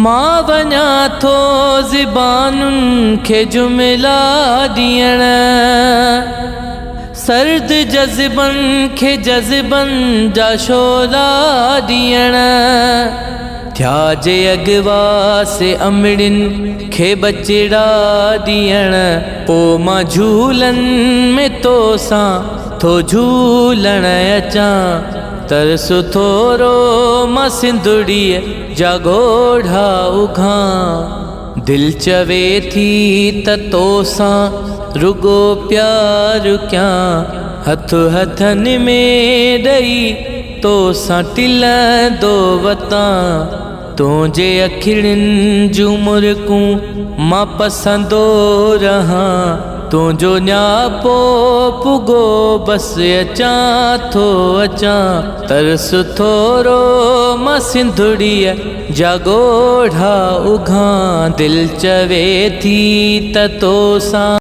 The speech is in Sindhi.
مان وڃان ٿو زبانن کي جملا ڏيڻ، سرد جذبن کي جذبن جا شعلا ڏيڻ. ٿيا جي اغوا سي امڙين کي ٻچڙا ڏيڻ، پو مان جهولن ۾ توسان ٿو جهولڻ اچان. ترس ٿورو مان سنڌڙيءَ جا ڳوڙها اگهان. دل چوي ٿي ته توسان رڳو پيار ڪيان، هٿ هٿن ۾ ڏئي توسان ٽلندو وتان. تنهنجي اکڙين جون مرڪون مان پسندو رهان، تنهنجو نياپو پڳو بس اچان ٿو اچان. ترس ٿورو مان سنڌڙيءَ جا ڳوڙها اگهان. دل چوي ٿي ته توسان.